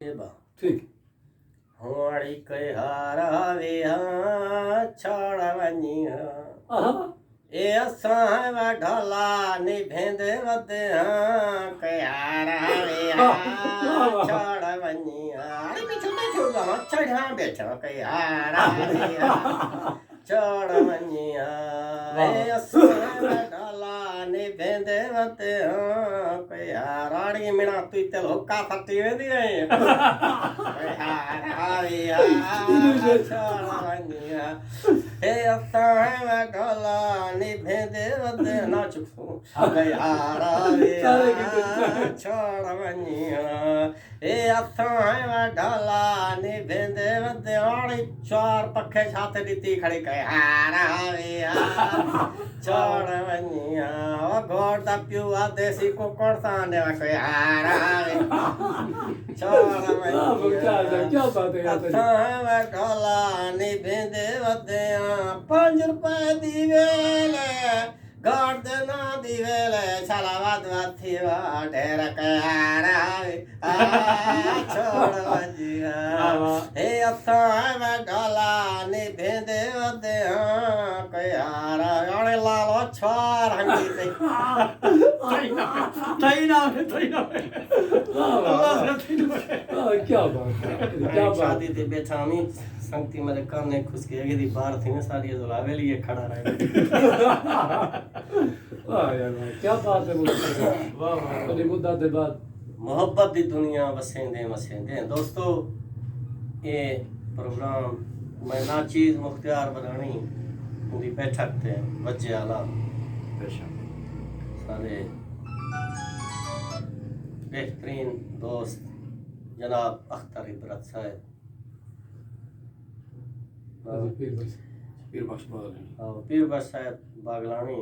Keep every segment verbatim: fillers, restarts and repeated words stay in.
اے با۔ ٹھیک۔ ہوݨی کوئی ہارا وی ہاں، چھوڑ ونڄی ہاں۔ آہا۔ اے اساں ہیں وا ڈھولا نبھیندے ودے ہاں، کوئی ہارا وی ہاں، واہ، واہ۔ چھوڑ ونڄی ہاں۔ اڑی پچھوں تے چھوڑ ہاں، چھڑیاں بیٹھا کوئی ہارا وی ہاں۔ چھوڑ ونڄی ہاں، واہ۔ اے اساں ݙالا نبھیندے ودے ہاں، کوئی ہاراڑی منا تئی تل حقہ پھٹی ویندی رہی۔ کوئی ہاراڑی ہاں، چھوڑ ونڄی ہاں، اے اساں ݙالا نبھیندے ودے ہاں۔ نہ چکسوں۔ گیارہ ویا، سارے کیتے۔ چھوڑ ونڄیاں۔ اے اساں ہیں وا ڈھالا نبھیندے ودے، ہاڑی چار پکھے چھت ݙتی کھڑی، کوئی ہارا ویا۔ چھوڑ ونڄیاں۔ او گھوڑ دا پیو آ دیسی ککڑ ساں ݙے، کوئی ہارا ویا۔ چھوڑ واہ، ممتاز ہے، ونڄیاں۔ کیا بات ہے یار۔ اساں ہیں وا ڈھالا نبھیندے ودے ہاں، پنج روپے دی ویل گاڑ دے ناں دی ویل، چھالا ودھ ودھ تھیوا، ڈھیر کیارا وی، آ، چھوڑ ونڄیا۔ واہ، واہ۔ اے اساں میں ڈھالا نبھیندے ودے ہاں، کیارا وی۔ اڑے لالو چھوار ہنگی تے۔ تھئی نہ، تھئی نہ، تھئی نہ۔ واہ، واہ، اللہ واہ۔ سے تھئی نہ۔ واہ، کیا بات ہے، کیا بات ہے۔ شادی تے بیٹھا ہمیں سنگتی میرے کانے کھس کے اگے دی بار تھی نا، ساری ذولا ویلی کھڑا رہے۔ واہ یار واہ، کیا بات ہے مصطفی۔ واہ واہ۔ بڑی مدت دے بعد۔ محبت دی دنیا وسیندے وسیندے۔ دوستو، اے پروگرام میں ناچیز مختیار بلاݨی دی بیٹھک تے وجے آلا۔ بے شک۔ سارے بہترین دوست جناب اختر عبرت صاحب۔ ہاں۔ پیر بخش۔ پیر بخش باغلانی۔ ہاں، پیر بخش صاحب باغلانی۔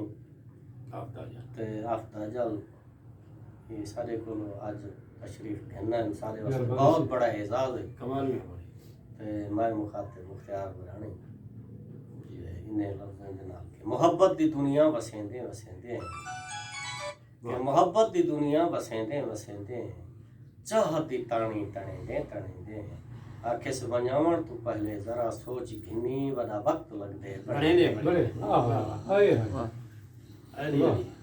آفدہ جان۔ تے آفدہ جان۔ اے سارے کولوں اڄ تشریف گھنن، سارے واسطے مہربانی بہت سر۔ بڑا اعزاز ہے۔ کمال مہربانی۔ تے میں مخاطب مختیار بلاݨی۔ جی، انہیں لفظاں دے نال کہ محبت دی دنیا وسیندے وسیندے ہیں۔ کہ محبت دی دنیا وسیندے وسیندے ہیں، چاہت دی تاݨی تݨیندے تݨیندے ہیں۔ آکھیس ونڄاوݨ توں پہلے ذرا سوچ گھنی، وݙا وقت لڳدے بݨیندے بݨیندے۔ بݨے، واہ، واہ، واہ، ہائے، ہائے۔ واہ۔ علی، واہ۔ علی۔